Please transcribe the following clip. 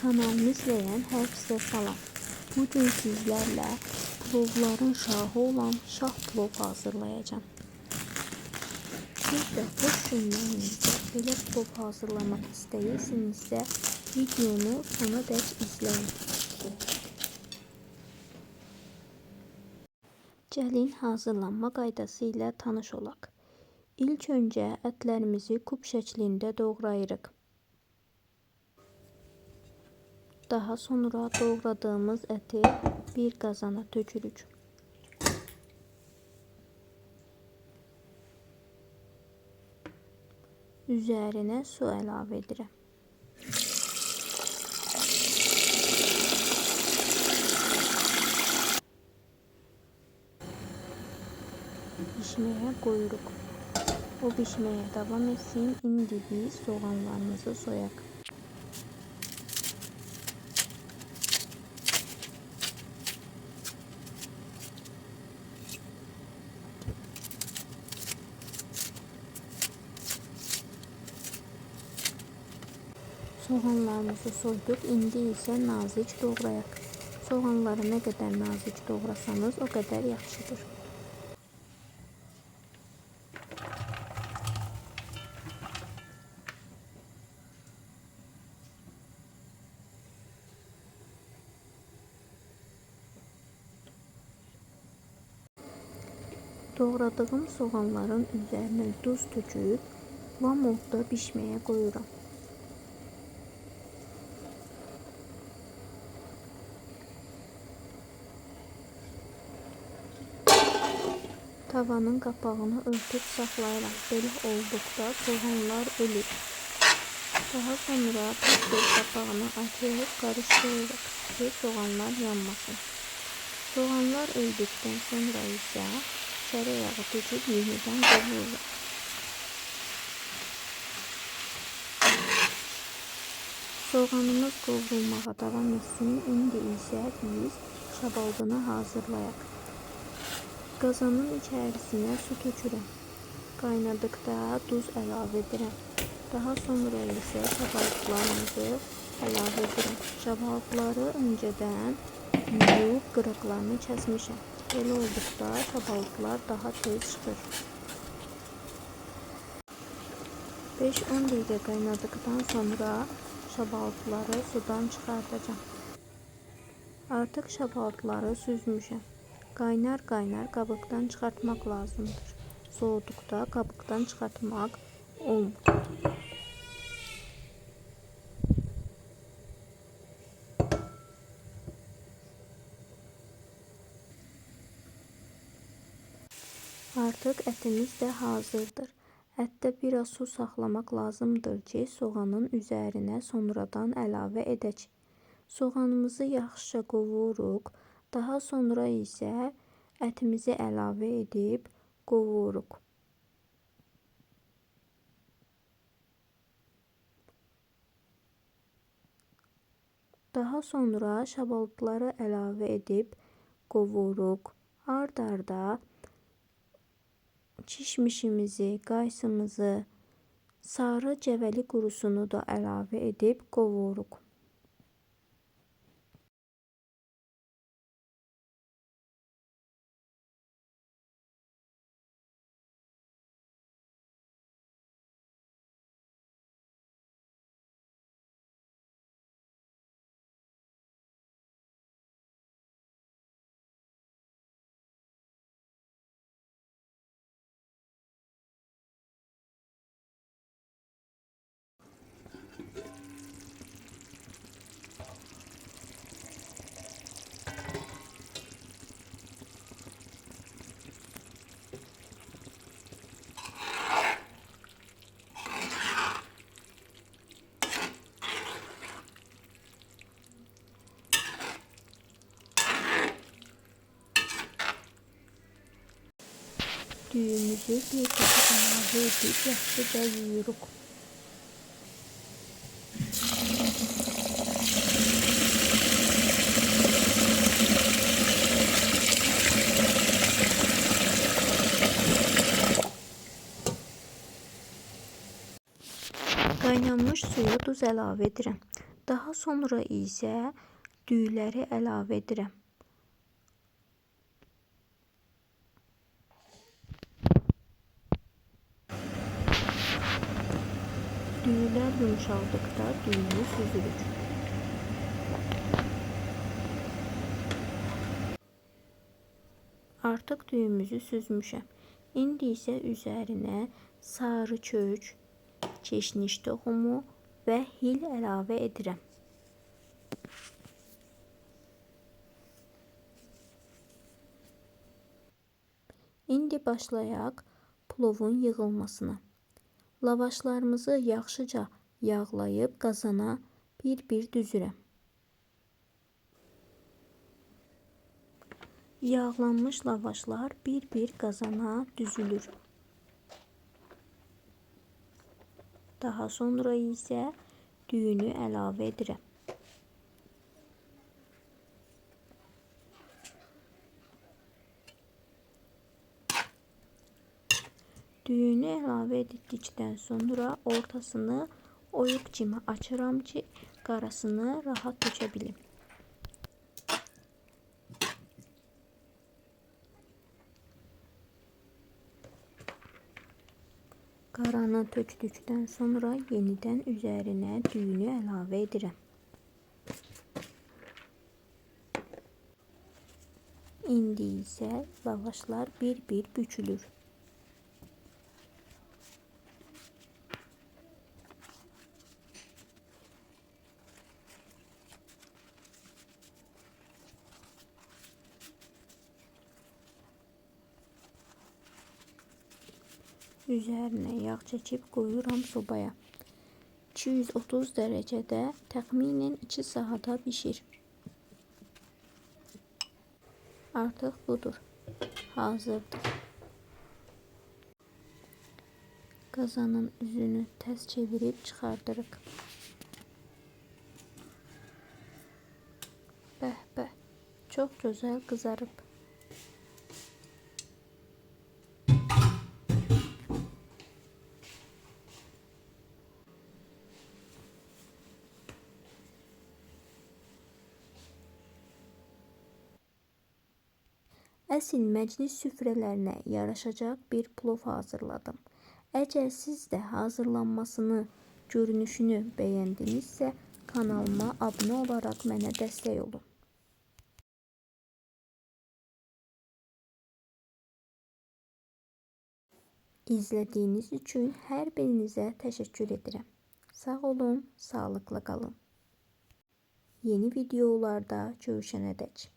Kanalımı izləyən hər kəsə salam. Bugün sizlərlə plovların şahı olan şah plov hazırlayacağım. Siz də boş günlərinizdə belə plov hazırlamaq istəyirsinizsə, videonu sona dək izləyin. Gəlin hazırlanma qaydası ilə tanış olaq. İlk öncə ətlərimizi kub şəklində doğrayırıq. Daha sonra doğradığımız əti bir qazana tökürük. Üzərinə su əlavə edirəm. Bişməyə qoyuruq. O bişməyə davam etsin. İndi biz soğanlarımızı soyaq. Soğanlarımızı soyduq. İndi isə nazik doğrayaq. Soğanları nə qədər nazik doğrasanız, o qədər yaxşıdır. Doğradığım soğanların üzərinə duz töküb, lam odda bişməyə qoyuram. Tavanın qapağını örtüb saxlayıram. Belə olduqda soğanlar ölür. Daha sonra tez-tez qapağını açıb qarışdırırıq ki, soğanlar yanmasın. Soğanlar öldükdən sonra isə tərəyağı töküb yenidən qovururuq. Soğanımız qovrulmağa davam etsin. İndi isə biz şabaldını hazırlayaq. Qazanın içərisinə su tökürəm. Qaynadıqda duz əlavə edirəm. Daha sonra isə şabaldılarımızı əlavə edirəm. Şabaldıları öncədən yuyub qıraqlarını kəsmişəm. Belə olduqda şabaldılar daha tez çıxır. 5-10 dəqiqə qaynadıqdan sonra şabaldıları sudan çıxardacağam. Artıq şabaldıları süzmüşəm. Qaynar-qaynar qabıqdan çıxartmaq lazımdır. Soğuduqda qabıqdan çıxartmaq olmur. Artıq ətimiz də hazırdır. Ətdə biraz su saxlamaq lazımdır ki, soğanın üzərinə sonradan əlavə edək. Soğanımızı yaxşıca qovuruq. Daha sonra isə ətimizi əlavə edib qovuruq. Daha sonra şabaldıları əlavə edib qovuruq. Ard-arda kişmişimizi, qaysımızı, sarı cəvəli qurusunu da əlavə edib qovuruq. Düyümüzü bir dəfə əlavə edib yaxşıca yuyuruq. Qaynanmış suya duz əlavə edirəm. Daha sonra isə düyüləri əlavə edirəm. Düyülər yumşaldıqda düyünü süzürük. Artıq düyümüzü süzmüşəm. İndi isə üzərinə sarı kök, keşniş toxumu və hil əlavə edirəm. İndi başlayaq plovun yığılmasına. Lavaşlarımızı yaxşıca yağlayıb qazana bir-bir düzürəm. Yağlanmış lavaşlar bir-bir qazana düzülür. Daha sonra isə düyünü əlavə edirəm. Düyünü əlavə etdikdən sonra ortasını oyuq kimi açıram ki, qarasını rahat tökə bilim. Qaranı tökdükdən sonra yenidən üzərinə düyünü əlavə edirəm. İndi isə lavaşlar bir-bir bükülür. Üzərinə yağ çəkib qoyuram sobaya. 230 dərəcədə təxminən 2 saata bişir. Artıq budur. Hazırdır. Qazanın üzünü təz çevirib çıxardırıq. Bəh bəh, çox gözəl qızarıb. Əsl məclis süfrələrinə yaraşacaq bir plov hazırladım. Əgər siz də hazırlanmasını, görünüşünü bəyəndinizsə, kanalıma abunə olaraq mənə dəstək olun. İzlədiyiniz üçün hər birinizə təşəkkür edirəm. Sağ olun, sağlıqla qalın. Yeni videolarda görüşənədək.